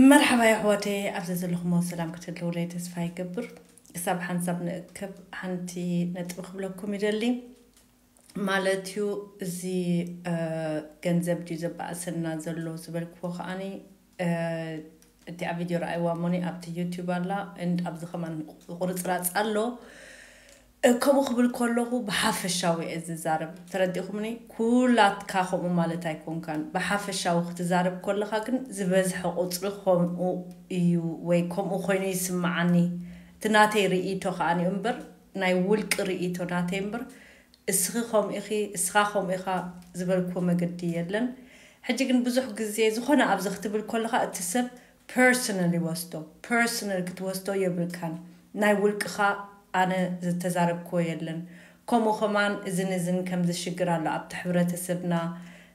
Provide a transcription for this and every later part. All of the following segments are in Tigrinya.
መርሓባ የሕዋተይ፣ ኣብዚ ዘለኹሞ ሰላም ክትህልውለይ ተስፋ ይገብር። ክሳብ ሓንሳብ ንእከብ ሓንቲ ነጥቢ ክብለኩም ይደሊ። ማለት እዩ፣ እዚ ገንዘብ ድዩ ዘባእሰና ዘሎ ዝበልክዎ ከዓኒ፣ እቲ ኣብ ቪድዮ ረኣይዋ ሞኒ ኣብቲ ዩቲዩብ ኣላ፣ እንድ ኣብዚ ከማን ቁርፅራፅ ኣሎ። ከምኡ ክብል ከለኹ ብሓፈሻዊ እየ ዝዛረብ። ተረዲኹምኒ? ኩላትካ ከምኡ ማለት ኣይኮንካን። ብሓፈሻዊ ክትዛረብ ከለኻ ግን ዝበዝሐ ቁፅሪ ከምኡ እዩ ወይ ከምኡ ኮይኑ ይስምዓኒ። እቲ ናተይ ርእይቶ ከዓኒ እምበር፣ ናይ ውልቂ ርእይቶ ናተይ እምበር፣ እስኺ ከምኡ ኢኺ፣ እስኻ ከምኡ ኢኻ ዝበልክዎ መገዲ የለን። ሕጂ ግን ብዙሕ ግዜ ዝኾነ ኣብዚ ክትብል ከለኻ እቲ ሰብ ፐርሰናል ይወስዶ። ፐርሰናል ክትወስዶ የብልካን። ናይ ውልቅኻ ኣነ ዝተዛረብክዎ የለን። ከምኡ ከማን እዝን እዝን ከምዚ ሽግር ኣሎ ኣብቲ ሕብረተሰብና፣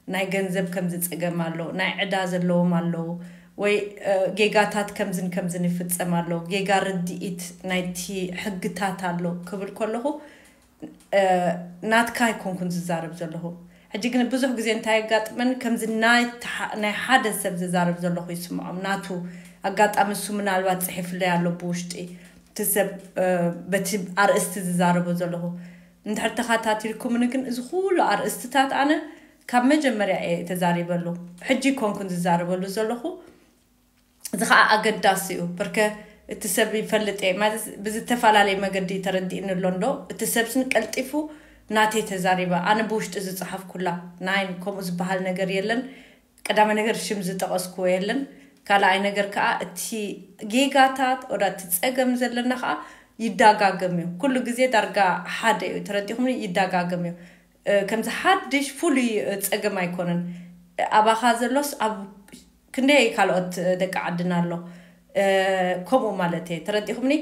ናይ ገንዘብ ከምዚ ጸገም ኣሎ፣ ናይ ዕዳ ዘለዎም ኣለዉ፣ ወይ ጌጋታት ከምዝን ከምዝን ይፍጸም ኣሎ፣ ጌጋ ርድኢት ናይቲ ሕግታት ኣሎ ክብል ከለኹ ናትካ ኣይኮንኩን ዝዛረብ ዘለኹ። ሕጂ ግን ብዙሕ ግዜ እንታይ የጋጥመን፣ ከምዚ ናይ ሓደ ሰብ ዝዛረብ ዘለኹ ይስምዖም። ናቱ ኣጋጣሚ እሱ ምናልባት ጽሒፍለይ ኣሎ ብውሽጢ፣ እቲ ሰብ በቲ ኣርእስቲ ዝዛረቦ ዘለኹ። እንድሕር ተኸታቲልኩምኒ ግን እዚ ኩሉ ኣርእስትታት ኣነ ካብ መጀመርያ እየ ተዛሪበሉ። ሕጂ ኣይኮንኩን ዝዛረበሉ ዘለኹ። እዚ ከዓ ኣገዳሲ እዩ። ብርከ እቲ ሰብ ይፈልጥ እየ ማለት ብዝተፈላለየ መገዲ ተረዲእኒ ኣሎ እንዶ፣ እቲ ሰብስን ቀልጢፉ ናተይ ተዛሪበ፣ ኣነ ብውሽጢ ዝፀሓፍኩላ ናይን ከምኡ ዝበሃል ነገር የለን። ቀዳማይ ነገር ሽም ዝጠቐስክዎ የለን። ካልኣይ ነገር ከዓ እቲ ጌጋታት ወዳ እቲ ፀገም ዘለና ከዓ ይዳጋገም እዩ። ኩሉ ግዜ ዳርጋ ሓደ እዩ፣ ተረዲኹምኒ? ይዳጋገም እዩ። ከምዚ ሓድሽ ፍሉይ ፀገም ኣይኮነን። ኣባኻ ዘሎስ ኣብ ክንደይ ካልኦት ደቂ ዓድና ኣሎ። ከምኡ ማለት እየ፣ ተረዲኹምኒ?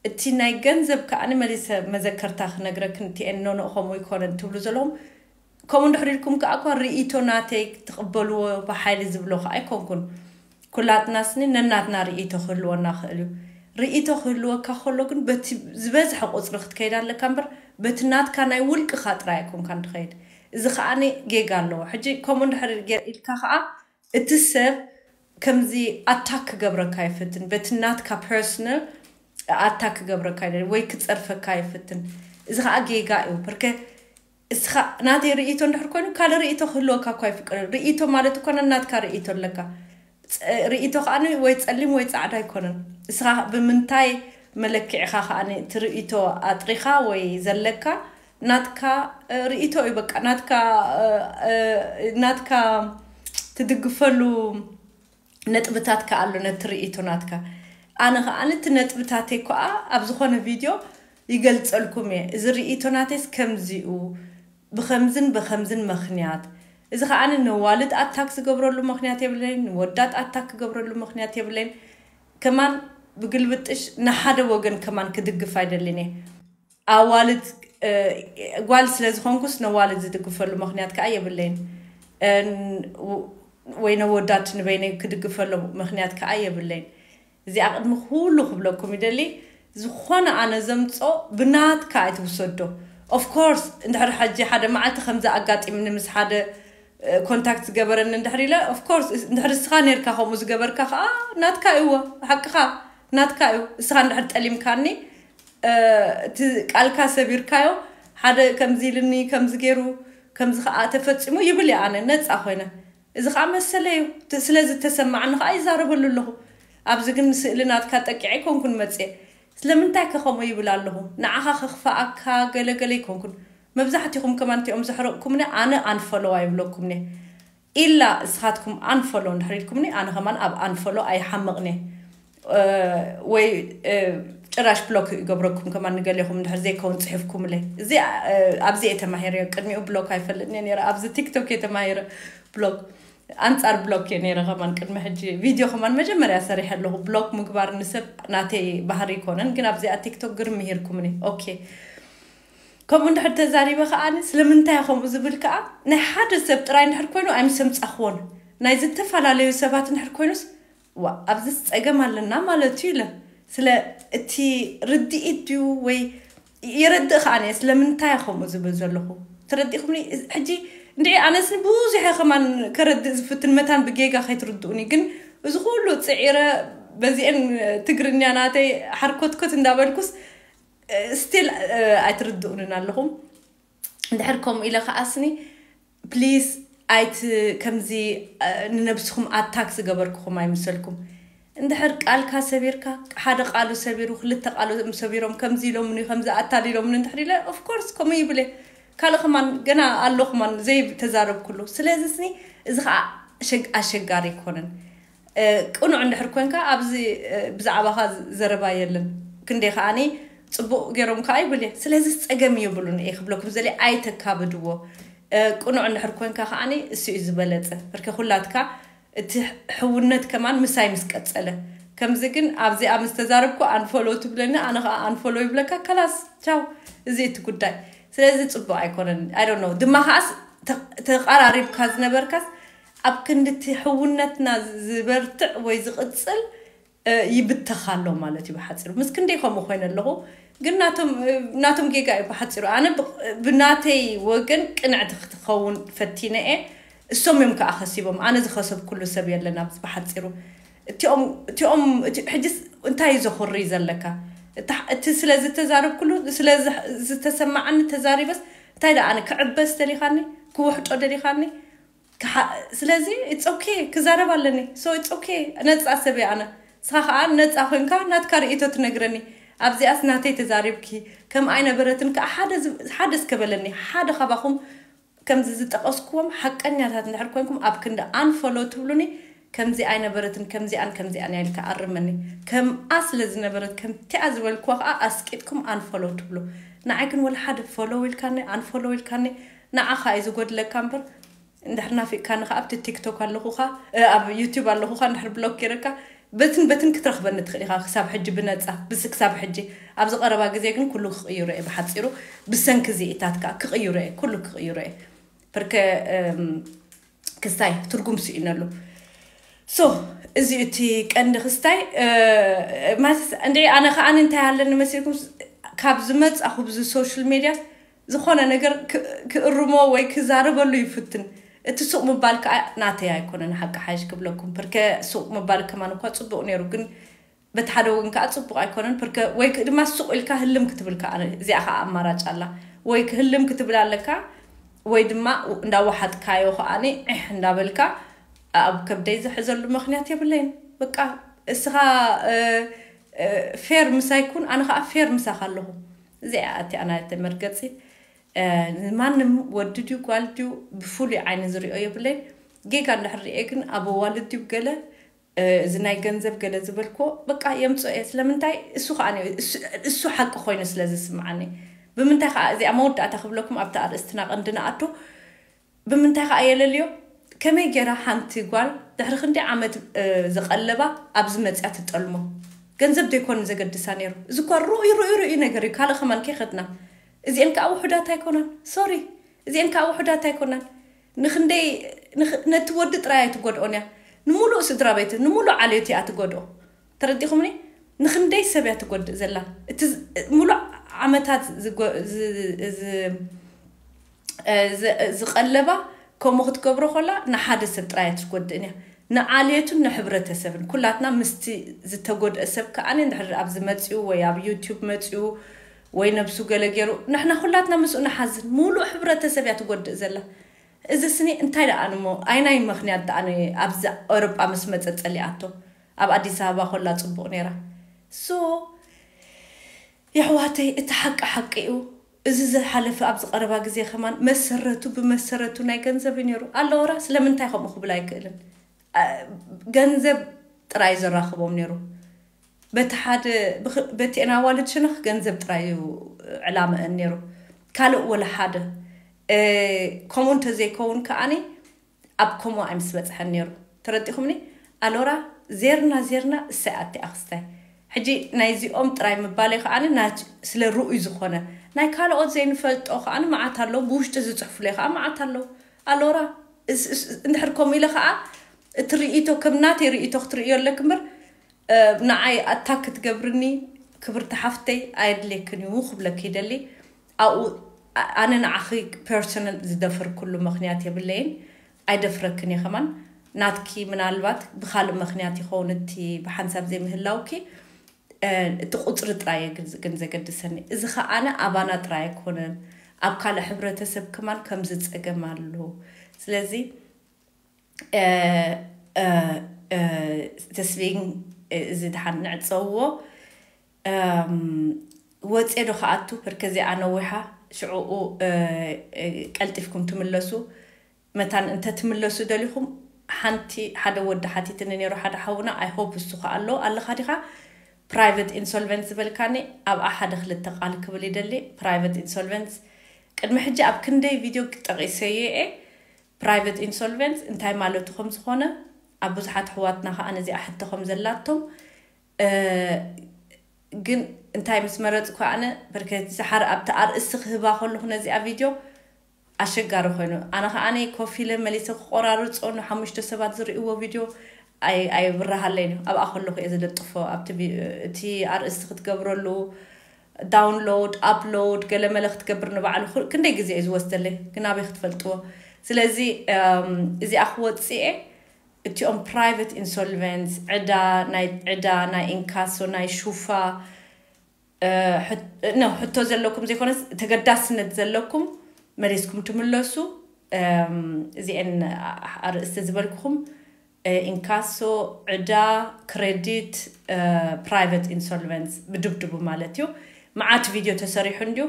እቲ ናይ ገንዘብ ከዓኒ መሊሰ መዘከርታ ክነግረክን ቲኤን ኖኖ ከምኡ ይኮነን ትብሉ ዘለኹም። ከምኡ እንድሕር ኢልኩም ከዓ እኳ ርእይቶ ናተይ ትቕበልዎ ብሓይሊ ዝብሎ ከዓ ኣይኮንኩን። ኩላትና ስኒ ነናትና ርእይቶ ክህልወና ክእል እዩ። ርእይቶ ክህልወካ ከሎ ግን በቲ ዝበዝሐ ቁፅሪ ክትከይድ ኣለካ እምበር በቲ ናትካ ናይ ውልቅኻ ጥራይ ኣይኮንካን ትኸይድ። እዚ ከዓኒ ጌጋ ኣለዎ። ሕጂ ከምኡ እንድሕር ገር ኢልካ ከዓ እቲ ሰብ ከምዚ ኣታክ ክገብረካ ይፍትን፣ በቲ ናትካ ፐርሰናል ኣታክ ክገብረካ ይደሊ ወይ ክፀርፈካ ይፍትን። እዚ ከዓ ጌጋ እዩ። ብርከ እስኻ ናተይ ርእይቶ እንድሕር ኮይኑ ካልእ ርእይቶ ክህልወካ እኳ ይፍቀድ። ርእይቶ ማለት እኮ ናትካ ርእይቶ ኣለካ። ርእይቶ ከዓኒ ወይ ፀሊም ወይ ፃዕዳ ኣይኮነን። እስኻ ብምንታይ መለክዕኻ ከዓኒ እቲ ርእይቶ ኣጥሪኻ ወይ ዘለካ ናትካ ርእይቶ እዩ። በቃ ናትካ ናትካ ትድግፈሉ ነጥብታትካ ኣሎ ነቲ ርእይቶ ናትካ። ኣነ ከዓኒ እቲ ነጥብታተይ ከኣ ኣብ ዝኾነ ቪድዮ ይገልጸልኩም እየ። እዚ ርእይቶ ናተይስ ከምዚኡ ብኸምዝን ብኸምዝን ምኽንያት። እዚ ከዓኒ ነዋልድ ኣታክ ዝገብረሉ ምኽንያት የብለይን፣ ንወዳት ኣታክ ክገብረሉ ምኽንያት የብለይን። ከማን ብግልብጥሽ ንሓደ ወገን ከማን ክድግፍ ኣይደልን እየ። ኣዋልድ እ፣ ጓል ስለ ዝኾንኩስ ነዋልድ ዝድግፈሉ ምኽንያት ከዓ የብለይን። እ፣ ን-፣ ወይ ነወዳት ንበይነይ ክድግፈሎም ምኽንያት ከዓ የብለይን። እዚኣ ቅድሚ ኩሉ ክብለኩም ይደሊ፣ ዝኾነ ኣነ ዘምጾ ብናትካ ኣይትውሰዶ። ኦፍኮርስ እንድሕር ሕጂ ሓደ መዓልቲ ከምዚ ኣጋጢምኒ ምስ ሓደ እ፣ ኮንታክት ዝገበረኒ እንድሕር ኢለ፣ ኦፍኮርስ እንድሕር እስኻ ነርካ ከምኡ ዝገበርካ ከዓ ናትካ እዩዎ፣ ሓቅኻ ናትካ እዩ። እስኻ እንድሕር ጠሊምካኒ እ፣ እቲ ቃልካ ሰቢርካዮ፣ ሓደ ከምዚ ኢልኒ ከምዚ ገይሩ ከምዚ ከዓ ተፈፂሙ ይብል እየ ኣነ ነፃ ኮይነ። እዚ ከዓ መሰለ እዩ። እቲ ስለ ዝተሰማዕኒ ከዓ ይዛረበሉ ኣለኹ። ኣብዚ ግን ስእሊ ናትካ ጠቂዐ ኣይኮንኩን መፅየ። ስለምንታይ ከ ከምኡ ይብል ኣለኹ? ንዓኻ ከኽፍኣካ ገለ ገለ ኣይኮንኩን። መብዛሕትኹም ከማን እቲኦም ዘሕረቕኩምኒ ኣነ ኣንፈሎ ኣይብለኩምኒ። ኢላ እስኻትኩም ኣንፈሎ እንድሕር ኢልኩምኒ ኣነ ከማን ኣብ ኣንፈሎ ኣይሓምቕኒ። እ፣ ወይ እ፣ ጭራሽ ብሎክ ይገብረኩም ከማን ንገሌኹም እንድሕር ዘይከውን ፅሒፍኩምለይ። እዚ እ፣ ኣብዚ እየ ተማሂረዮ። ቅድሚኡ ብሎክ ኣይፈልጥን እየ ነይረ። ኣብዚ ቲክቶክ እየ ተማሂረ ብሎክ። ኣንጻር ብሎክ እየ ነይረ ከማን ቅድሚ ሕጂ። ቪድዮ ከማን መጀመርያ ሰሪሐ ኣለኹ። ብሎክ ምግባር ንሰብ ናተይ ባህሪ ኣይኮነን፣ ግን ኣብዚኣ ቲክቶክ ግርም ምሂርኩምኒ። ኦኬ። ከምኡ እንድሕር ተዛሪበ ከዓኒ ስለምንታይ ከምኡ ዝብል ከዓ ናይ ሓደ ሰብ ጥራይ እንድሕር ኮይኑ ኣይምሰምጻኽዎን። ናይ ዝተፈላለዩ ሰባት እንድሕር ኮይኑስ ዋ፣ ኣብዚስ ጸገም ኣለና ማለት እዩ ኢለ። ስለ እቲ ርድኢት ድዩ ወይ የረድእ ከዓኒ እየ ስለምንታይ ከምኡ ዝብል ዘለኹ። ተረዲእኩምኒ? ሕጂ እንድዒ ኣነስኒ ብዙሕ እየ ከማን ከረድእ ዝፍትን መታን ብጌጋ ከይትርድኡኒ። ግን እዚ ኩሉ ፅዒረ በዚአን ትግርኛ ናተይ ሓርኮትኮት እንዳበልኩስ ስቲል ኣይትርድኡንን ኣለኹም። እንድሕር ከምኡ ኢለ ከዓስኒ ፕሊስ ኣይት ከምዚ ንነብስኹም ኣታክ ዝገበርኩኹም ኣይምሰልኩም። እንድሕር ቃልካ ሰቢርካ ሓደ ቃሉ ሰቢሩ ክልተ ቃሉ ሰቢሮም ከምዚ ኢሎምኒ ከምዚ ኣታሊሎምኒ እንድሕር ኢለ ኦፍኮርስ ከምኡ ይብለ ካልእ ከማን ገና ኣሎ ከማን ዘይተዛረብኩሉ። ስለዚ ስኒ እዚ ከዓ ኣሸጋሪ ኣይኮነን። ቅኑዕ እንድሕር ኮንካ ኣብዚ ብዛዕባኻ ዘረባ የለን። ክንደይ ከዓኒ ፅቡቅ ገይሮም ከዓ ይብል እየ። ስለዚ ፀገም የብሉን እየ ክብለኩም ዘለ ኣይተካብድዎ። ቅኑዕ እንድሕር ኮንካ ከዓኒ እሱ እዩ ዝበለፀ። ብርከ ኩላትካ እቲ ሕውነት ከማን ምሳይ ምስ ቀፀለ ከምዚ ግን ኣብዚኣ ምስ ተዛረብኩ ኣንፎሎ ትብለኒ ኣነ ከዓ ኣንፎሎ ይብለካ ከላስ ቻው። እዚ እቲ ጉዳይ ስለዚ ፅቡቅ ኣይኮነን። ኣይ ዶንት ኖ ድማ ከዓስ ተቃራሪብካ ዝነበርካስ ኣብ ክንዲ እቲ ሕውነትና ዝበርትዕ ወይ ዝቕጽል ይብተኻ ኣሎ ማለት እዩ ብሓፂሩ። ምስ ክንደይ ከምኡ ኮይነ ኣለኹ ግን ናቶም ጌጋ እዩ ብሓፂሩ። ኣነ ብናተይ ወገን ቅንዕቲ ክትኸውን ፈቲነ እየ። እሶም እዮም ከዓ ከሲቦም። ኣነ ዝኸሰብኩሉ ሰብ የለን ኣብዚ ብሓፂሩ። እቲኦም ሕጅስ እንታይ እዩ ዘኹሪ ዘለካ? እቲ ስለ ዝተዛረብኩሉ ስለ ዝተሰማዓኒ ተዛሪበስ እንታይ ደኣ ኣነ ክዕበስ ደሊኻኒ ክውሕጦ ደሊኻኒ? ስለዚ it's okay ክዛረብ ኣለኒ። So it's okay ነፃ ሰብ ኣነ። ንስኻ ከዓ ነፃ ኮንካ ናትካ ርእቶ ትነግረኒ። ኣብዚኣስ ናተይ ተዛሪብኪ ከም ኣይነበረትን ከዓ ሓደ እስከበለኒ ሓደ ካባኹም ከምዚ ዝጠቐስኩዎም ሓቀኛታት እንድሕር ኮንኩም ኣብ ክንዲ ኣንፈሎ ትብሉኒ ከምዚ ኣይነበረትን ከምዚኣን ከምዚኣን ኢልካ ኣርመኒ። ከምኣ ስለ ዝነበረት ከምቲኣ ዝበልኩዋ ከዓ ኣስቂጥኩም ኣንፈሎ ትብሉ። ንዓይ ግን ወላ ሓደ ፎሎ ኢልካኒ ኣንፈሎ ኢልካኒ ንዓኻ እዩ ዝጎድለካ እምበር እንድሕር ናፊቅካኒ ከዓ ኣብቲ ቲክቶክ ኣለኹኻ ኣብ ዩቲብ ኣለኹኻ እንድሕር ብሎክ ገይረካ በትን በትን ክትረኽበኒ ትኽእል ኢኻ ክሳብ ሕጂ ብነፃ ብስ ክሳብ ሕጂ ኣብዚ ቀረባ ግዜ ግን ኩሉ ክቕይሮ እየ ብሓፂሩ ብሰንኪ ዚኢታት ከዓ ክቕይሮ እየ ኩሉ ክቕይሮ እየ ፐርከ ክስታይ ትርጉም ስኢነሉ ሶ እዚ እቲ ቀንዲ ክስታይ ማለት እንደ ኣነ ከዓ እንታይ ኣለኒ መሲልኩም ካብ ዝመፃኹ ብዚ ሶሻል ሜድያ ዝኾነ ነገር ክእርሞ ወይ ክዛረበሉ ይፍትን እቲ ሱቕ ምባል ከዓ ናተይ ኣይኮነን ሓቂ ሓይሽ ክብለኩም ፐርከ ሱቕ ምባል ከማን እኳ ፅቡቅ ነይሩ ግን በቲ ሓደ ወገን ከዓ ፅቡቅ ኣይኮነን ፐርከ ወይ ድማ ሱቕ ኢልካ ህልም ክትብል ከዓ እዚኣ ከዓ ኣማራጭ ኣላ ወይ ክህልም ክትብል ኣለካ ወይ ድማ እንዳወሓጥካዮ ከዓ ዒሕ እንዳበልካ ኣብ ከብደይ ዝሕዘሉ ምክንያት የብለይን በቃ እስኻ ፌር ምሳይ ኩን ኣነ ከዓ ፌር ምሳኻ ኣለኹ እዚኣ ኣቲኣ ናተ መርገፂ ማንም ወዲ ድዩ ጓል ድዩ ብፍሉይ ዓይኒ ዝሪኦ የብለይን ጌጋ እንድሕር ሪኤ ግን ኣብ ኣዋልድ ድዩ ገለ እዚ ናይ ገንዘብ ገለ ዝበልኮ በቃ የምፅኦ እየ ስለምንታይ እሱ ከዓ እሱ ሓቂ ኮይኑ ስለ ዝስምዓኒ ብምንታይ ከዓ እዚኣ መወዳእታ ክብለኩም ኣብቲ ኣርእስትና ቀንዲ ንኣቶ ብምንታይ ከዓ የለልዮ ከመይ ገይራ ሓንቲ ጓል ድሕሪ ክንደይ ዓመት ዝቐለባ ኣብዚ መፅያ ትጠልሞ ገንዘብ ዘይኮነ ዘገድሳ ነይሩ እዚ እኳ ርኡይ ርኡይ ርኡይ ነገር እዩ ካልእ ከማን ከይኸድና እዚአን ከዓ ውሑዳት ኣይኮናን ሶሪ እዚአን ከዓ ውሑዳት ኣይኮናን ንክንደይ ነቲ ወዲ ጥራይ ኣይትጎድኦን እያ ንሙሉእ ስድራ ቤት ንሙሉእ ዓሌት እያ ትጎድኦ ተረዲኹምኒ ንክንደይ ሰብ እያ ትጎድእ ዘላ እቲ ሙሉእ ዓመታት ዝቐለባ ከምኡ ክትገብሮ ከላ ንሓደ ሰብ ጥራይ ትጎድእን እያ ንዓልየቱን ንሕብረተሰብን ኩላትና ምስቲ ዝተጎድአ ሰብ ከዓኒ እንድሕር ኣብዚ መፅኡ ወይ ኣብ ዩቲዩብ መፅኡ ወይ ነብሱ ገለ ገይሩ ንሕና ኩላትና ምስኡ ንሓዝን ሙሉእ ሕብረተሰብ እያ ትጎድእ ዘላ እዚ ስኒ እንታይ ደኣ ንሞ ኣይናይ ምክንያት ደኣ ኣብዚ ኤውሮጳ ምስ መፀ ፀሊኣቶ ኣብ ኣዲስ ኣበባ ኮላ ፅቡቅ ነይራ ሶ የሕዋተይ እቲ ሓቂ ሓቂ እዩ እዚ ዝሓለፈ ኣብዚ ቀረባ ግዜ ከማን መሰረቱ ብመሰረቱ ናይ ገንዘብ እዩ ነይሩ ኣለወራ ስለምንታይ ከምኡ ክብል ኣይክእልን ገንዘብ ጥራይ ዘራኽቦም ነይሩ በቲ ሓደ በቲአን ኣዋልድ ሸነኽ ገንዘብ ጥራይ እዩ ዕላመአን ነይሩ ካልእ ወላ ሓደ ከምኡ እንተዘይከውን ከዓኒ ኣብ ከምኡ ኣይምስ በፅሐን ነይሩ ተረዲኹምኒ ኣሎራ ዜርና ዜርና እሰይ ኣቲ ኣኽስታይ ሕጂ ናይዚኦም ጥራይ ምባለይ ከዓ ስለ ርኡይ ዝኾነ ናይ ካልኦት ዘይንፈልጦ ከዓ መዓት ኣለዉ ብውሽጢ ዝፅሕፉለይ ከዓ መዓት ኣለዉ ኣሎራ እንድሕር ከምኡ ኢለ ከዓ እቲ ርእቶ ከም ናተይ ርእቶ ክትርእዮ ኣለክ እምበር ንዓይ ኣታክ ክትገብርኒ ክብርቲ ሓፍተይ ኣየድልየክን እዩ ክብለክ ይደሊ ኣብኡ ኣነ ንዓኺ ፐርሰናል ዝደፈርኩሉ ምክንያት የብለይን ኣይደፍረክን እየ ከማን ናትኪ ምናልባት ብኻልእ ምኽንያት ይኸውን እቲ ብሓንሳብ ዘይምህላውኪ፣ እቲ ቁፅሪ ጥራይ ግን ዘገድሰኒ። እዚ ከዓነ ኣባና ጥራይ ኣይኮነን፣ ኣብ ካልእ ሕብረተሰብ ከማን ከምዚ ፀገም ኣሎ። ስለዚ ተስቢን፣ እዚ ድሓን ንዕፀዎ። ወፅየ ዶ ከኣቱ? ብርከዚኣ ነዊሓ ሽዕኡ ቀልጢፍኩም ትምለሱ። መታን እንተ ትምለሱ ደሊኹም፣ ሓንቲ ሓደ ወዲ ሓቲትኒ ነይሩ፣ ሓደ ሓውና። I hope እሱ ከኣ ኣሎ ኣለኻ ዲኻ? Private insolvent ዝበልካኒ ኣብኣ ሓደ ክልተ ቃል ክብል ይደሊ። Private insolvent ቅድሚ ሕጂ ኣብ ክንደይ ቪድዮ ጠቒሰዮ እየ። Private insolvent እንታይ ማለቱ ከም ዝኾነ ኣብ ብዙሓት ኣሕዋትና ከኣ ነዚኣ ሕቶ ከም ዘላቶም፣ ግን እንታይ ምስ መረጽኩ ኣነ፣ በርከት ዝሓር ኣብቲ ኣርእስቲ ክህባ ከለኹ ነዚኣ ቪድዮ ኣሸጋሪ ኮይኑ፣ ኣነ ከኣ ኮፍ ኢለ መሊሰ ክቆራርጾ፣ ንሓሙሽተ ሰባት ዝርእይዎ ቪድዮ ኣይብራሃለይን እዩ። ኣብኣ ከለኹ እየ ዝለጥፎ። ኣብቲ እቲ ኣርእስቲ ክትገብረሉ፣ download upload ገለ መለ ክትገብር ንባዕሉ ክንደይ ግዜ እዩ ዝወስደለይ፣ ግን ኣበይ ክትፈልጥዎ? ስለዚ እዚኣ ክወፅኤ እቲኦም private insolvents፣ ዕዳ፣ ናይ ዕዳ፣ ናይ ኢንካሶ፣ ናይ ሹፋ፣ ሕቶ ዘለኩም ዘይኮነስ ተገዳስነት ዘለኩም መሊስኩም ትምለሱ። እዚአን ኣርእስቲ ዝበልኩኹም፣ ኢንካሶ፣ ዕዳ፣ ክሬዲት፣ private insolvents ብድብድቡ ማለት እዩ። መዓት ቪድዮ ተሰሪሑ እንድዩ፣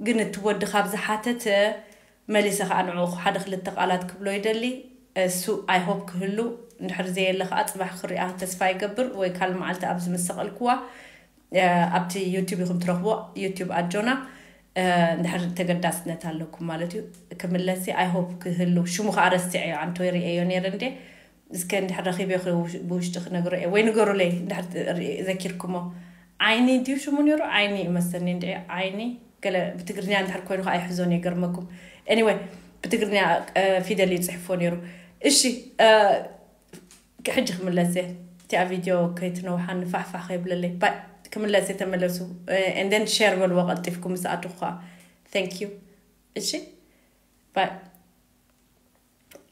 ግን እቲ ወዲ ካብ ዝሓተተ መሊሰ ከዓ ንዕኡ ሓደ ክልተ ቃላት ክብሎ ይደሊ። እሱ I hope ክህሉ፣ እንድሕር ዘየለ ከዓ ፅባሕ ክሪኣ ተስፋ ይገብር፣ ወይ ካልእ መዓልቲ ኣብዚ ምስ ሰቐልክዋ ኣብቲ YouTube ኢኹም ትረኽቦ፣ YouTube ኣጆና። እንድሕር ተገዳስነት ኣለኩም ማለት እዩ። ክምለሲ I hope ክህሉ፣ ሽሙ ከዓ ረሲዐዮ፣ ኣንተ ወይ ርእየዮ ነይረ እንዴ። እስከ እንድሕር ረኺበ ብውሽጢ ክነግሮ እየ፣ ወይ ንገሩለይ እንድሕር ዘኪርኩሞ። ዓይኒ ድዩ ሽሙ ነይሩ? ዓይኒ እዩ መሰኒ እንድዒ፣ ዓይኒ። ገለ ብትግርኛ እንድሕር ኮይኑ ከዓ ይሕዞን ይገርመኩም። Anyway፣ ብትግርኛ ፊደል እዩ ፅሕፎ ነይሩ። እሺ፣ ሕጂ ክምለስ እየ። እቲኣ ቪድዮ ከይትነውሓኒ ፋሕፋሕ ከይብለለይ። ባይ፣ ክምለስ እየ፣ ተመለሱ። And then share በልዎ ቀልጢፍኩም ምስ ኣትኹ ከዓ። Thank you። እሺ፣ ባይ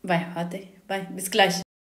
ባይ ኣሕዋተይ፣ ባይ። ብስክላሽ።